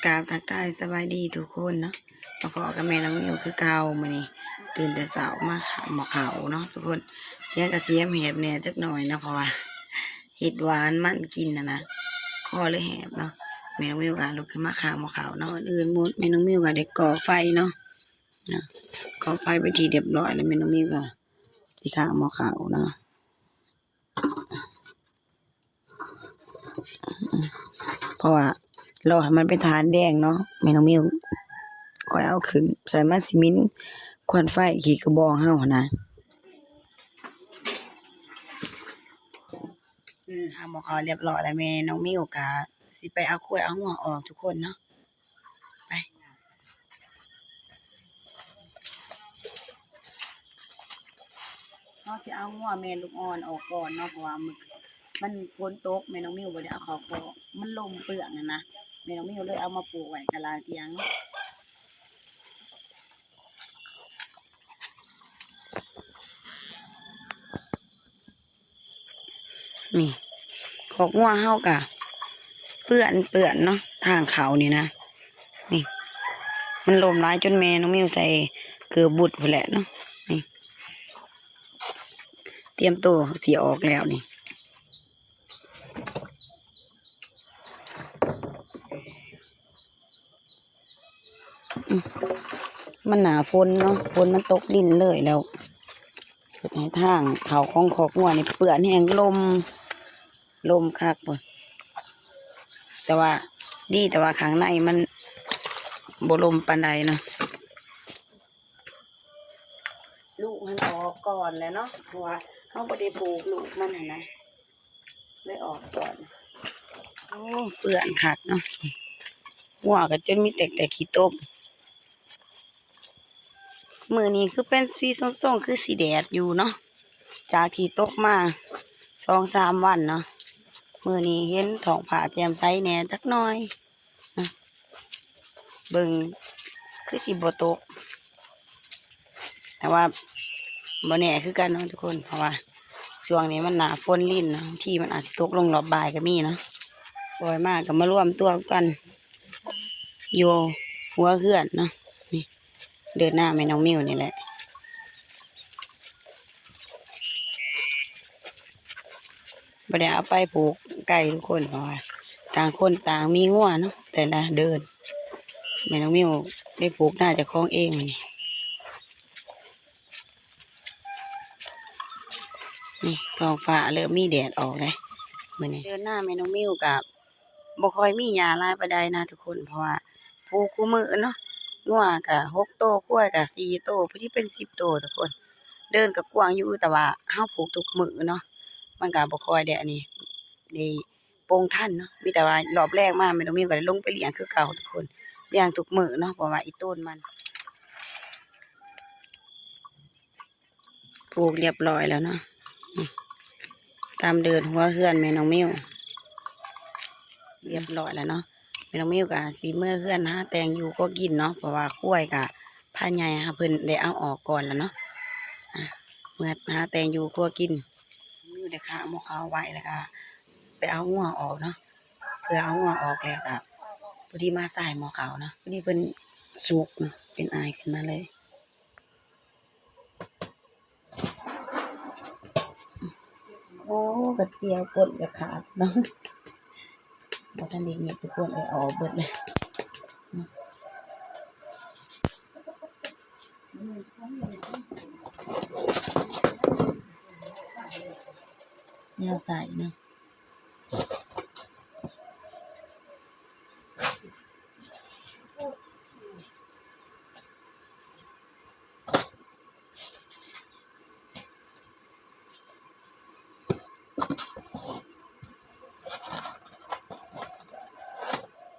ກາບທັກທາຍສະບາຍດີທຸກຄົນເນາະ ມາພໍ້ກັບແມ່ນ້ອງມິວຄືເກົ່າ. ມື້ນີ້ຕື່ນແຕ່ເຊົ້າມາຂ້າງໝໍ້ເຂົ້າເນາະທຸກຄົນ. ສຽງກະຊິແຫບແດ່ຈັກໜ້ອຍເນາະ ເພາະວ່າເຮັດຫວານມັນກິນຫັ້ນນະ ຄໍເລີຍແຫບເນາະ. ແມ່ນ້ອງມິວກະລຸກຂຶ້ນມາຂ້າງໝໍ້ເຂົ້າເນາະ. ກ່ອນອື່ນໝົດແມ່ນ້ອງມິວກະໄດ້ກໍ່ໄຟເນາະ ເນາະ ກໍ່ໄຟເປັນທີ່ຮຽບຮ້ອຍແລ້ວ. ແມ່ນ້ອງມິວກະຊິຂ້າງໝໍ້ເຂົ້າເນາະ ເພາະວ່າລໍໃຫ້ມັນເປັນຖ່ານແດງເນາະ ແມ່ນ້ອງມິວຄ່ອຍເອົາຂຶ້ນ. ໃສ່ມາຊິໝິ່ນຄວັນໄຟຂີ້ກະບອງເຮົາຫັ້ນນະ. ອືມ ຂ້າງໝໍ້ເຂົ້າຮຽບຮ້ອຍແລ້ວ ແມ່ນ້ອງມິວກະຊິໄປເອົາຄວາຍເອົາງົວອອກທຸກຄົນເນາະ. ໄປ ເຮົາຊິເອົາງົວແມ່ລູກອ່ອນອອກກ່ອນເນາະ ເພາະວ່າມັນ ມັນຝົນຕົກ ແມ່ນ້ອງມິວບໍ່ໄດ້ເອົາເຂົ້າຄອກ ມັນລົມເປື້ອນຫັ້ນນະ. ແມ່ນ້ອງມິວເລີຍເອົາມາຜູກໄວ້ກະລາງທຽງເນາະ. ນີ້ ຄອກງົວເຮົາກະເປື້ອນ ເປື້ອນເນາະ ທາງເຂົ້ານີ້ນະ. ນີ້ ມັນລົມຫຼາຍຈົນແມ່ນ້ອງມິວໃສ່ເກີບບຸດພຸ້ນແຫຼະເນາະ. ນີ້ ຕຽມໂຕຊິອອກແລ້ວນີ້. ອືມ ມັນໜ້າຝົນເນາະ ຝົນມັນຕົກດິນເລີຍແລ້ວ ເຮັດໃຫ້ທາງເຂົ້າຂອງຄອກງົວນີ້ເປື້ອນແຮງ ລົມ ລົມຄັກພຸ້ນ. ແຕ່ວ່າ ດີແຕ່ວ່າຂ້າງໃນມັນບໍ່ລົມປານໃດເນາະ. ລູກມັນອອກກ່ອນແຫຼະເນາະ ເພາະວ່າເຮົາບໍ່ໄດ້ຜູກລູກມັນຫັ້ນນະ ເລີຍອອກກ່ອນ. ໂອ້ ເປື້ອນຄັກເນາະ ງົວກະຈົນມີແຕ່ ແຕ່ຂີ້ຕົມ. ມື້ນີ້ຄືເປັນສີສົ້ງໆ ຄືຊິແດດຢູ່ເນາະ ຈາກທີ່ຕົກມາສອງສາມວັນເນາະ. ມື້ນີ້ເຫັນທ້ອງຟ້າແຈ່ມໃສແດ່ຈັກໜ້ອຍ. ນະ ເບິ່ງຄືຊິບໍ່ຕົກ ແຕ່ວ່າບໍ່ແນ່ຄືກັນເນາະທຸກຄົນ ເພາະວ່າຊ່ວງນີ້ມັນໜ້າຝົນລິນເນາະ ບາງທີມັນອາດຊິຕົກລົງຮອບບ່າຍກະມີເນາະ. ປ່ອຍມາກະມາລວມຕົວກັນຢູ່ຫົວເຮືອນເນາະ. ນີ້ ເດີ່ນນາແມ່ນ້ອງມິວນີ້ແຫຼະ ບໍ່ໄດ້ເອົາໄປຜູກໄກທຸກຄົນ ເພາະວ່າຕ່າງຄົນຕ່າງມີງົວເນາະ ແຕ່ລະເດີ່ນ. ແມ່ນ້ອງມິວໄດ້ຜູກນາເຈົ້າຂອງເອງມື້ນີ້. ນີ້ ທ້ອງຟ້າເລີ່ມມີແດດອອກແລ້ວມື້ນີ້. ເດີ່ນນາແມ່ນ້ອງມິວກະ ບໍ່ຄ່ອຍມີຫຍ້າຫຼາຍປານໃດນະທຸກຄົນ ເພາະວ່າຜູກຄູ່ມື້ເນາະ ງົວກະຫົກໂຕ ຄວາຍກະສີ່ໂຕ ພໍດີເປັນສິບໂຕທຸກຄົນ. ເດີ່ນກະກວ້າງຢູ່ ແຕ່ວ່າເຮົາຜູກທຸກມື້ເນາະ ມັນກະບໍ່ຄ່ອຍໄດ້ອັນນີ້ ໄດ້ປົງທັນເນາະ. ມີແຕ່ວ່າຮອບແລງມາແມ່ນ້ອງມິວກະໄດ້ລົງໄປລ້ຽງຄືເກົ່າທຸກຄົນ ລ້ຽງທຸກມື້ເນາະ ເພາະວ່າອີ່ຕົນມັນ ຜູກຮຽບຮ້ອຍແລ້ວເນາະ. ນີ້ ຕາມເດີ່ນຫົວເຮືອນແມ່ນ້ອງມິວ ຮຽບຮ້ອຍແລ້ວເນາະ. ແມ່ນ້ອງມິວກະຊິເມືອເຮືອນຫາແຕ່ງຢູ່ຄົວກິນເນາະ ເພາະວ່າຄວາຍກະພາໃຫຍ່ຫາເພິ່ນໄດ້ເອົາອອກກ່ອນແລ້ວເນາະ. ອາ ເມືອຫາແຕ່ງຢູ່ຄົວກິນ. ມິວໄດ້ຂ້າງໝໍ້ເຂົ້າໄວ້ ແລ້ວກະໄປເອົາງົວອອກເນາະ. ເພື່ອເອົາງົວອອກແລ້ວກະ ພໍດີມາສາຍໝໍ້ເຂົ້າເນາະ ພໍດີເພິ່ນສຸກເນາະ ເປັນອາຍຂຶ້ນມາເລີຍ. ໂອ້ ກະຕຽວກົ້ນກະຂາດເນາະ ບໍ່ທັນໄດ້ຫຍິບທຸກຄົນ ເອີ ອອກເບິດແລ້ວ. ແນວໃສ່ເນາະ.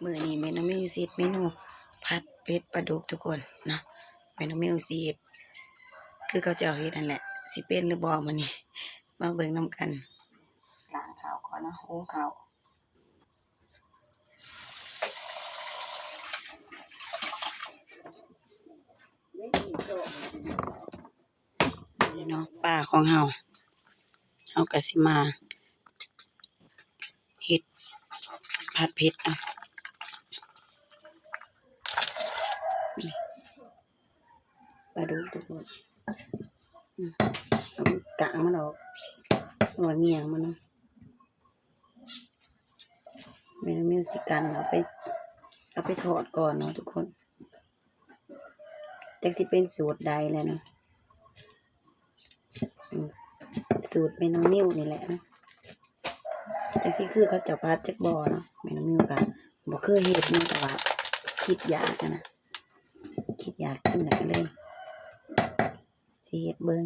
ມື້ນີ້ແມ່ນ້ອງມິວຊິເຮັດເມນູຜັດເຜັດປາດຸກທຸກຄົນເນາະ. ແມ່ນ້ອງມິວຊິເຮັດຄືເຂົາເຈົ້າເຮັດຫັ້ນແຫຼະ ຊິເປັນຫຼືບໍ່ມື້ນີ້ ມາເບິ່ງນຳກັນ. ລ້າງເຂົ້າກ່ອນເນາະ ຫຸງເຂົ້າ. ນີ້ເນາະ ປາຂອງເຮົາ ເຮົາກະຊິມາເຮັດຜັດເຜັດເນາະ. ປາດຸກທຸກຄົນ ອືມ ເອົາກາງມັນອອກ ເອົາໜຽງມັນນະ ແມ່ນ້ອງມິວຊິກັນເອົາໄປ ເອົາໄປທອດກ່ອນເນາະທຸກຄົນ. ຈັກຊິເປັນສູດໃດແຫຼະເນາະ ອືມ ສູດແມ່ນ້ອງມິວນີ້ແຫຼະເນາະ. ຈັກຊິຄືເຂົາເຈົ້າຜັດຈັກບໍ່ເນາະ ແມ່ນ້ອງມິວກະບໍ່ເຄີຍເຮັດເນາະ ແຕ່ວ່າຄິດຢາກຫັ້ນນະ ຄິດຢາກກິນແລ້ວກະເລີຍຊິເຮັດເບິ່ງ.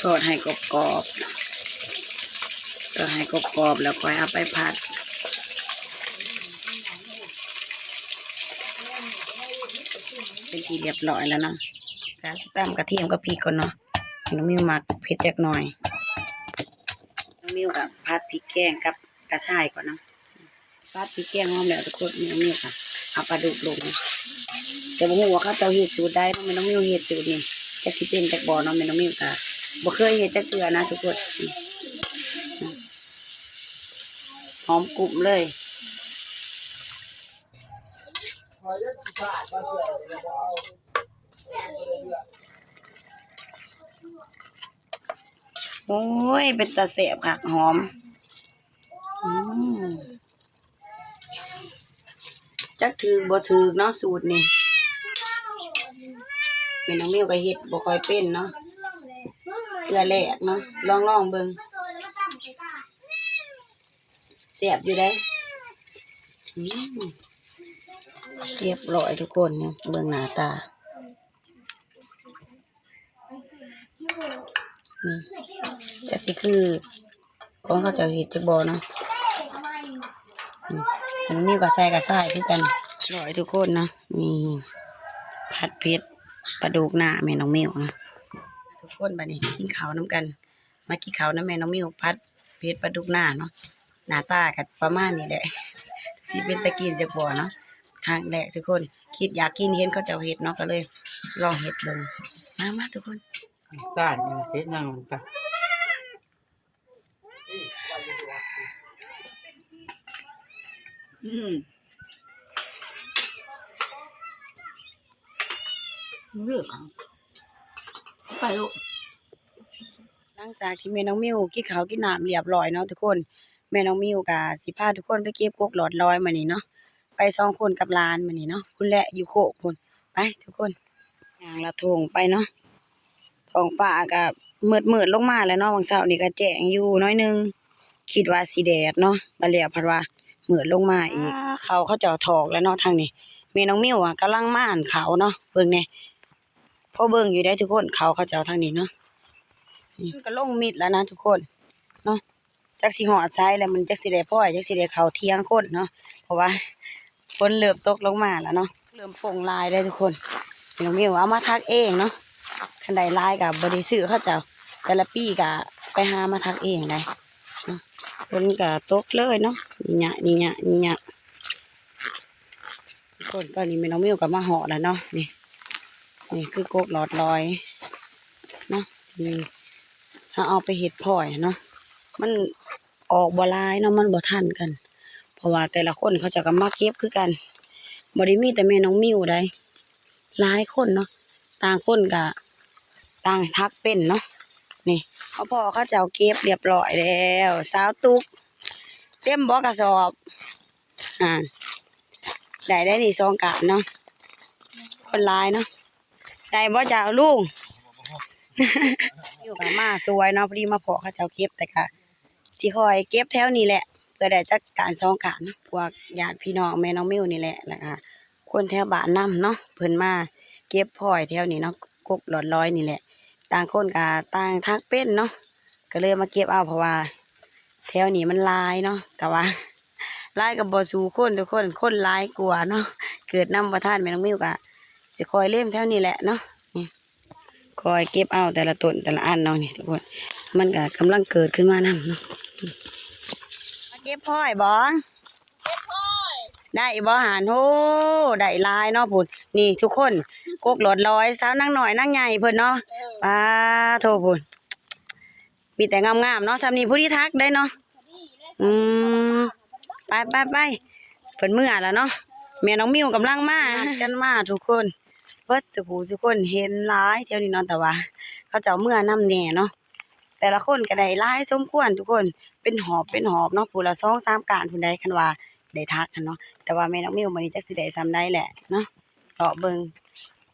ທອດໃຫ້ກອບໆ ທອດໃຫ້ກອບໆ ແລ້ວຄ່ອຍເອົາໄປຜັດ ເປັນທີ່ຮຽບຮ້ອຍແລ້ວເນາະ. ກະຊິຕຳກະທຽມກັບພິກກ່ອນເນາະ ນ້ອງມິວມັກເຜັດຈັກໜ້ອຍ. ນ້ອງມິວກະຜັດພິກແກງກັບກະຊາຍກ່ອນເນາະ. ຜັດພິກແກງຫອມແລ້ວທຸກຄົນ ແມ່ນ້ອງມິວກະເອົາປາດຸກລົງ ແຕ່ບໍ່ຮູ້ວ່າເຂົາເຈົ້າເຮັດສູດໃດເນາະ ແມ່ນ້ອງມິວເຮັດສູດນີ້ ຈັກຊິເປັນຈັກບໍ່ເນາະ ແມ່ນ້ອງມິວກະບໍ່ເຄີຍເຮັດຈັກເທື່ອນະທຸກຄົນ. ຫອມກຸ້ມເລີຍ ໂອ້ຍ ເປັນຕາແຊບຄັກ ຫອມ ອືມ ຈັກຖືກບໍ່ຖືກເນາະສູດນີ້ ແມ່ນ້ອງມິວກະເຮັດບໍ່ຄ່ອຍເປັນເນາະ ເທື່ອແລກເນາະ ລອງໆເບິ່ງ. ແຊບຢູ່ເດ້ ອືມ ຮຽບຮ້ອຍທຸກຄົນ ເບິ່ງໜ້າຕາ ອືມ ຈັກຊິຄືຂອງເຂົາເຈົ້າເຮັດຈັກບໍ່ເນາະ. ອືມ ມັນມີກະຊາຍ ກະຊາຍຄືກັນ ຮ້ອຍທຸກຄົນເນາະ. ນີ້ ຜັດເຜັດປາດຸກໜ້າແມ່ນ້ອງມິວເນາະ ທຸກຄົນ. ບາດນີ້ກິນເຂົ້ານຳກັນ ມາກິນເຂົ້ານຳແມ່ນ້ອງມິວ ຜັດເຜັດປາດຸກໜ້າເນາະ. ໜ້າຕາກະປະມານນີ້ແຫຼະ ຊິເປັນຕາກິນຈັກບໍ່ເນາະ. ຄັ້ງແລກທຸກຄົນ ຄິດຢາກກິນ ເຫັນເຂົາເຈົ້າເຮັດເນາະ ກະເລີຍລອງເຮັດເບິ່ງ. ມາ ມາທຸກຄົນ ຈານເຮັດຫຍັງກະ ອືມ ເລືອກເອົາ ໄປລູກ. ຫຼັງຈາກທີ່ແມ່ນ້ອງມິວກິນເຂົ້າກິນນ້ຳຮຽບຮ້ອຍເນາະທຸກຄົນ ແມ່ນ້ອງມິວກະຊິພາທຸກຄົນໄປເກັບກົກຫຼອດລອຍມື້ນີ້ເນາະ ໄປສອງຄົນກັບຫຼານມື້ນີ້ເນາະ ພຸ້ນແຫຼະຢູ່ໂຄກພຸ້ນ. ໄປທຸກຄົນ ຍ່າງລັດທົ່ງໄປເນາະ. ທ້ອງຟ້າກະມືດໆລົງມາແລ້ວເນາະ ຫວ່າງເຊົ້ານີ້ກະແຈ້ງຢູ່ໜ້ອຍໜຶ່ງ ຄິດວ່າຊິແດດເນາະ ບາດແລ້ວພັດວ່າມືດລົງມາອີກ. ອ່າ ເຂົ້າເຂົາເຈົ້າຖອກແລ້ວເນາະ ທາງນີ້ແມ່ນ້ອງມິວອະກຳລັງໝ່ານເຂົ້າເນາະ ເບິ່ງແນ່ ພໍເບິ່ງຢູ່ເດ້ທຸກຄົນ ເຂົ້າເຂົາເຈົ້າທາງນີ້ເນາະ. ນີ້ມັນກະລົງມິດແລ້ວນະທຸກຄົນເນາະ ຈັກຊິຮອດໃສແລ້ວ ມັນຈັກຊິໄດ້ພອຍ ຈັກຊິໄດ້ເຂົ້າຖຽງຄົນເນາະ ເພາະວ່າຝົນເລີ່ມຕົກລົງມາແລ້ວເນາະ ເລີ່ມປົ່ງຫຼາຍເດ້ທຸກຄົນ. ນ້ອງມິວເອົາມາຖັກເອງເນາະ ຄັນໄດ້ຫຼາຍກະບໍ່ໄດ້ຊື້ເຂົາເຈົ້າ ແຕ່ລະປີກະໄປຫາມາຖັກເອງໄດ໋ເນາະ. ຝົນກະຕົກເລີຍເນາະ ນີ້ຍະ ນີ້ຍະ ນີ້ຍະ. ທຸກຄົນ ຕອນນີ້ແມ່ນ້ອງມິວກະມາຮອດແລ້ວເນາະ ນີ້ ນີ້ຄືກົກຫຼອດລອຍເນາະ ທີ່ເຮົາເອົາໄປເຮັດພອຍເນາະ. ມັນອອກບໍ່ຫຼາຍເນາະ ມັນບໍ່ທັນກັນ ເພາະວ່າແຕ່ລະຄົນເຂົາເຈົ້າກະມາເກັບຄືກັນ ບໍ່ໄດ້ມີແຕ່ແມ່ນ້ອງມິວໃດ໋ ຫຼາຍຄົນເນາະ ຕ່າງຄົນກະຕ່າງຖັກເປັນເນາະ. ນີ້ ເຮົາພໍ້ເຂົາເຈົ້າເກັບຮຽບຮ້ອຍແລ້ວ ສາວຕຸກ ເຕັມບໍ່ກະສອບ? ອ່າ ໄດ້ໄດ້ນີ້ສອງການເນາະ ຄົນຫຼາຍເນາະ. ໄດ້ບໍ່ເຈົ້າລຸງ? ຢູ່ກະມາຊ່ວຍເນາະ ພໍດີມາພໍ້ເຂົາເຈົ້າເກັບ ແຕ່ກະຊິຄ່ອຍເກັບແຖວນີ້ແຫຼະ ເພື່ອໄດ້ຈັກການສອງການເນາະ. ພວກຍາດພີ່ນ້ອງແມ່ນ້ອງມິວນີ້ແຫຼະ ແລ້ວກະຄົນແຖວບ້ານນຳເນາະ ເພິ່ນມາເກັບພອຍແຖວນີ້ເນາະ ກົກຫຼອດລອຍນີ້ແຫຼະ. ຕ່າງຄົນກະຕ່າງຖັກເປັນເນາະ ກະເລີຍມາເກັບເອົາ ເພາະວ່າແຖວນີ້ມັນຫຼາຍເນາະ ແຕ່ວ່າ ຫຼາຍກະບໍ່ສູ້ຄົນທຸກຄົນ ຄົນຫຼາຍກວ່າເນາະ. ເກີດນຳບໍ່ທັນ ແມ່ນ້ອງມິວກະຊິຄ່ອຍເລັມແຖວນີ້ແຫຼະເນາະ. ນີ້ ຄ່ອຍເກັບເອົາແຕ່ລະຕົ້ນແຕ່ລະອັນເນາະ ນີ້ທຸກຄົນ ມັນກະກຳລັງເກີດຂຶ້ນມານຳເນາະ. ມາເກັບພອຍບໍ່? ເກັບພອຍ ໄດ້ບໍ່ຫັ້ນ? ໂອ້ ໄດ້ຫຼາຍເນາະພຸ້ນ. ນີ້ທຸກຄົນ ກົກຫຼອດລອຍ ສາວນາງນ້ອຍນາງໃຫຍ່ເພິ່ນເນາະ. ເອີ ປາໂທ ພຸ້ນ ມີແຕ່ງາມໆເນາະ. ສ່ຳນີ້ພໍດີທັກໄດ້ເນາະ. ອືມ ໄປໆໆ ເພິ່ນເມືອແລ້ວເນາະ. ແມ່ນ້ອງມິວກຳລັງມາ ນັດກັນມາທຸກຄົນ ເບິດສູ່ຜູ້ສູ່ຄົນ. ເຫັນຫຼາຍແຖວນີ້ເນາະ ແຕ່ວ່າເຂົາເຈົ້າເມືອນຳແດ່ເນາະ. ແຕ່ລະຄົນກໍໄດ້ຫຼາຍສົມຄວນທຸກຄົນ ເປັນຫອບເປັນຫອບເນາະ ຜູ້ລະສອງສາມກ້ານພຸ້ນໃດ໋ ຄັນວ່າໄດ້ທັກຫັ້ນເນາະ. ແຕ່ວ່າແມ່ນ້ອງມິວມື້ນີ້ຈັກຊິໄດ້ສ່ຳໃດແຫຼະເນາະ ເລາະເບິ່ງ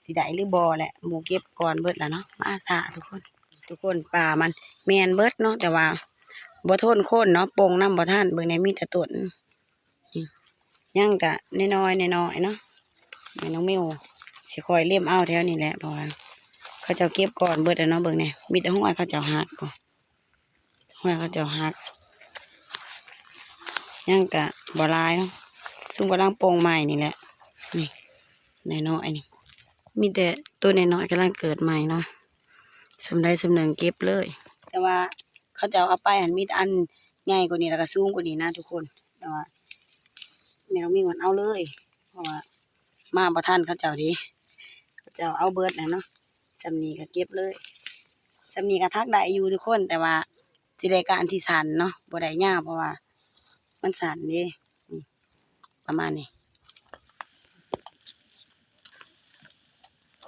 ຊິໄດ້ຫຼືບໍ່ແຫຼະ. ໝູ່ເກັບກ່ອນເບິດລະເນາະ ມາຊ້າທຸກຄົນ. ທຸກຄົນ ປ່າມັນແມ່ນເບິດເນາະ ແຕ່ວ່າບໍ່ທົນຄົນເນາະ ປົ່ງນຳບໍ່ທັນ. ເບິ່ງແດ່ ມີແຕ່ຕົ້ນ ນີ້ ຍັງກະນ້ອຍໆ ນ້ອຍໆເນາະ. ແມ່ນ້ອງມິວຊິຄ່ອຍເລັມເອົາແຖວນີ້ແຫຼະ ເພາະວ່າເຂົາເຈົ້າເກັບກ່ອນເບິດແລ້ວເນາະ. ເບິ່ງແດ່ ມີແຕ່ຮອຍເຂົາເຈົ້າຫັກ ຮອຍເຂົາເຈົ້າຫັກ ຍັງກະບໍ່ຫຼາຍເນາະ. ຊຸມກຳລັງປົ່ງໃໝ່ນີ້ແຫຼະ ນີ້ ນ້ອຍໆ ນີ້ ມີແຕ່ໂຕນ້ອຍໆ ກຳລັງເກີດໃໝ່ເນາະ. ສ່ຳໃດສ່ຳໜຶ່ງເກັບເລີຍ ແຕ່ວ່າເຂົາເຈົ້າເອົາໄປຫັ້ນ ມີແຕ່ອັນໃຫຍ່ກວ່ານີ້ ແລ້ວກໍສູງກວ່ານີ້ນະທຸກຄົນ. ແຕ່ວ່າແມ່ນ້ອງມິວເອົາເລີຍ ເພາະວ່າມາບໍ່ທັນເຂົາເຈົ້າເດ້ ເຂົາເຈົ້າເອົາເບິດແລ້ວເນາະ. ສ່ຳນີ້ກໍເກັບເລີຍ ສ່ຳນີ້ກໍຖັກໄດ້ຢູ່ທຸກຄົນ ແຕ່ວ່າຊິໄດ້ກ້ານທີ່ສັ້ນເນາະ ບໍ່ໄດ້ຍາວ ເພາະວ່າມັນສັ້ນເດ້. ນີ້ ປະມານນີ້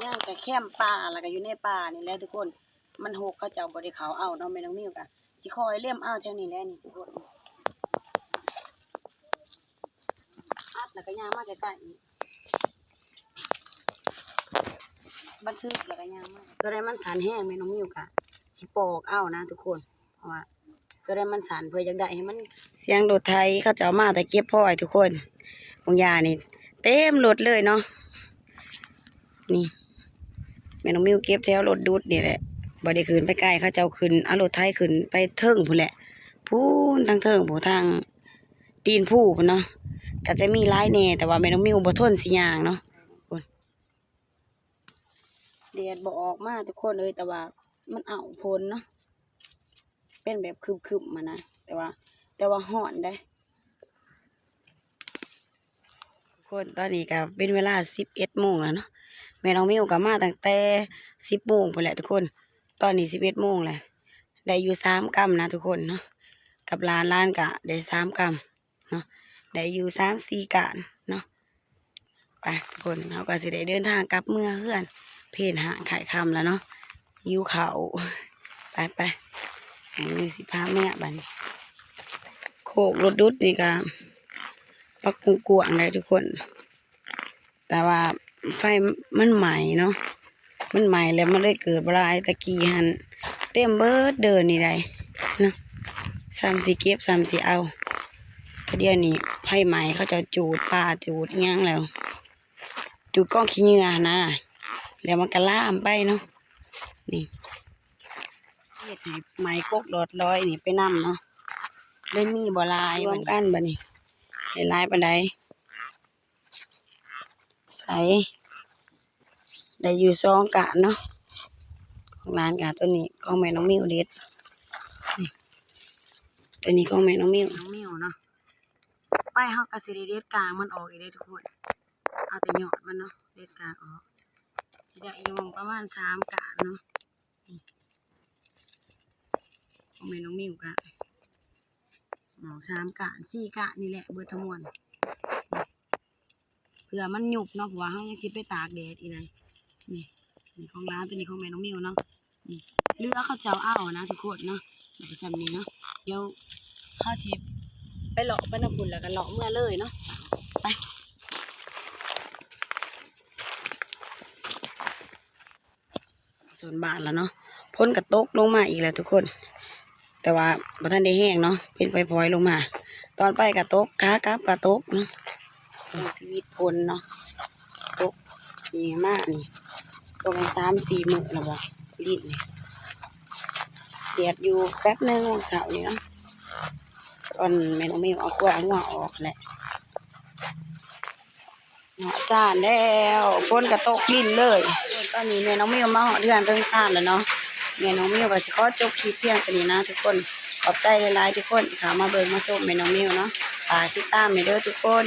ຍ່າງແຕ່ແຄມປ່າ ແລ້ວກໍຢູ່ໃນປ່ານີ້ແຫຼະທຸກຄົນ. ມັນຮົກ ເຂົາເຈົ້າບໍ່ໄດ້ເຂົ້າເອົາເນາະ. ແມ່ນ້ອງມິວກໍຊິຄ່ອຍເລັມເອົາແຖວນີ້ແຫຼະນີ້ທຸກຄົນ. ອັດ ແລ້ວກໍຍ່າງມາໃກ້ໆ ນີ້ ບັນທຶກ ແລ້ວກໍຍ່າງມາ. ຕົວໃດມັນສັ້ນແຮງ ແມ່ນ້ອງມິວກໍຊິປອກເອົານະທຸກຄົນ. ເພາະວ່າຕົວໃດມັນສັ້ນ ເພື່ອຢາກໄດ້ໃຫ້ມັນ ສຽງລົດໄຖເຂົາເຈົ້າມາແຕ່ເກັບພອຍທຸກຄົນ. ບາງຢ່າງນີ້ເຕັມລົດເລີຍເນາະ. ນີ້ ແມ່ນ້ອງມິວເກັບແຖວລົດດຸດນີ້ແຫຼະ ບໍ່ໄດ້ຂຶ້ນໄປໄກ. ເຂົາເຈົ້າຂຶ້ນ ເອົາລົດໄຖຂຶ້ນໄປເທິງພຸ້ນແຫຼະ ພຸ້ນທາງເທິງ ຜູ້ທາງຕີນພູພຸ້ນເນາະ. ກໍຈະມີຫຼາຍແດ່ ແຕ່ວ່າແມ່ນ້ອງມິວບໍ່ທົນຊິຍ່າງເນາະ. ແດດບໍ່ອອກມາທຸກຄົນເອີຍ ແຕ່ວ່າມັນເອົາຝົນເນາະ ເປັນແບບຄຶ້ມໆ ຫັ້ນນະ ແຕ່ວ່າ ແຕ່ວ່າຮ້ອນເດ້ທຸກຄົນ. ຕອນນີ້ກໍເປັນເວລາສິບເອັດໂມງແລ້ວເນາະ. ແມ່ນ້ອງມິວກໍມາຕັ້ງແຕ່ສິບໂມງພຸ້ນແຫຼະທຸກຄົນ. ຕອນນີ້ສິບເອັດໂມງແລ້ວ ໄດ້ຢູ່ສາມກຳນະທຸກຄົນເນາະ ກັບຫຼານ ຫຼານກໍໄດ້ສາມກຳ ເນາະ ໄດ້ຢູ່ສາມສີ່ກ້ານເນາະ. ໄປທຸກຄົນ ເຮົາກໍຊິໄດ້ເດີນທາງກັບເມືອເຮືອນ ເພນຫ້າງຄ້າຍຄ່ຳແລ້ວເນາະ ຫິວເຂົ້າ. ໄປໆ ໃຫ້ມີຊິພາເມືອບັດນີ້. ໂຄກລົດດຸດນີ້ກໍປັກກວ້າງໆ ໄດ໋ທຸກຄົນ. ແຕ່ວ່າໄຟມັນໄໝ້ເນາະ ມັນໄໝ້ແລ້ວມັນເລີຍເກີດບໍ່ຫຼາຍ. ແຕ່ກີ້ຫັ້ນເຕັມເບິດເດີນີ້ໄດ໋ເນາະ ສ່ຳຊິເກັບສ່ຳຊິເອົາ. ແຕ່ດຽວນີ້ໄຟໄໝ້ ເຂົາເຈົ້າຈູດປ່າຈູດຫຍັງແລ້ວ ຈູດກອງຂີ້ເຫຍື້ອຫັ້ນນະ ແລ້ວມັນກໍລາມໄປເນາະ. ນີ້ ເຮັດໃຫ້ໄໝ້ກົກຫຼອດລອຍນີ້ໄປນຳເນາະ ເລີຍມີບໍ່ຫຼາຍ ລວມກັນບັດນີ້ ໄດ້ຫຼາຍປານໃດ. ໃສ່ ໄດ້ຢູ່ສອງການເນາະ ຂອງຫຼານກະ ຕົວນີ້ຂອງແມ່ນ້ອງມິວເດັດ ນີ້ ຕົວນີ້ຂອງແມ່ນ້ອງມິວ ນ້ອງມິວເນາະ. ໄປເຮົາກະຊິໄດ້ເດັດກາງມັນອອກອີກເດ້ທຸກຄົນ ເອົາແຕ່ຍອດມັນເນາະ ເດັດກາງອອກ ຊິໄດ້ຢູ່ປະມານສາມການເນາະ. ນີ້ ຂອງແມ່ນ້ອງມິວກະ ໝໍ້ສາມການ ສີ່ການນີ້ແຫຼະ ເບິດທັງມວນ ເພື່ອມັນຍຸບເນາະ ເພາະວ່າເຮົາຍັງຊິໄປຕາກແດດອີກໃດ໋. ນີ້ ນີ້ຂອງຫຼານ ຕົວນີ້ຂອງແມ່ນ້ອງມິວເນາະ. ນີ້ ເຫຼືອເຂົາເຈົ້າເອົານະທຸກຄົນເນາະ ໄດ້ສ່ຳນີ້ເນາະ. ດຽວເຮົາຊິໄປເລາະໄປນຳພຸ້ນ ແລ້ວກໍເລາະເມືອເລີຍເນາະ ໄປ. ໂຊນບ້ານແລ້ວເນາະ ຝົນກໍຕົກລົງມາອີກແລ້ວທຸກຄົນ ແຕ່ວ່າບໍ່ທັນໄດ້ແຮງເນາະ ເປັນຝອຍໆລົງມາ. ຕອນໄປກໍຕົກ ຂາກັບກໍຕົກເນາະ ເປັນຊີວິດຝົນເນາະ ຕົກນີ້ມານີ້ ຕົກກັນສາມສີ່ມື້ແລ້ວບໍ່ ລິນນີ້ ແດດຢູ່ແປັບໜຶ່ງ ວັນເສົານີ້ເນາະ ຕອນແມ່ນ້ອງມິວເອົາຄວາຍເອົາງົວອອກຫັ້ນແຫຼະ. ເນາະ ຈານແລ້ວ ຝົນກໍຕົກລິນເລີຍ. ຕອນນີ້ແມ່ນ້ອງມິວມາຮອດເຮືອນເທິງຊານແລ້ວເນາະ. ແມ່ນ້ອງມິວກໍຊິຂໍຈົບຄລິບພຽງເທົ່ານີ້ນະທຸກຄົນ. ຂອບໃຈຫຼາຍໆທຸກຄົນທີ່ເຂົ້າມາເບິ່ງມາຊົມແມ່ນ້ອງມິວເນາະ. ຝາກຕິດຕາມແດ່ເດີທຸກຄົນ.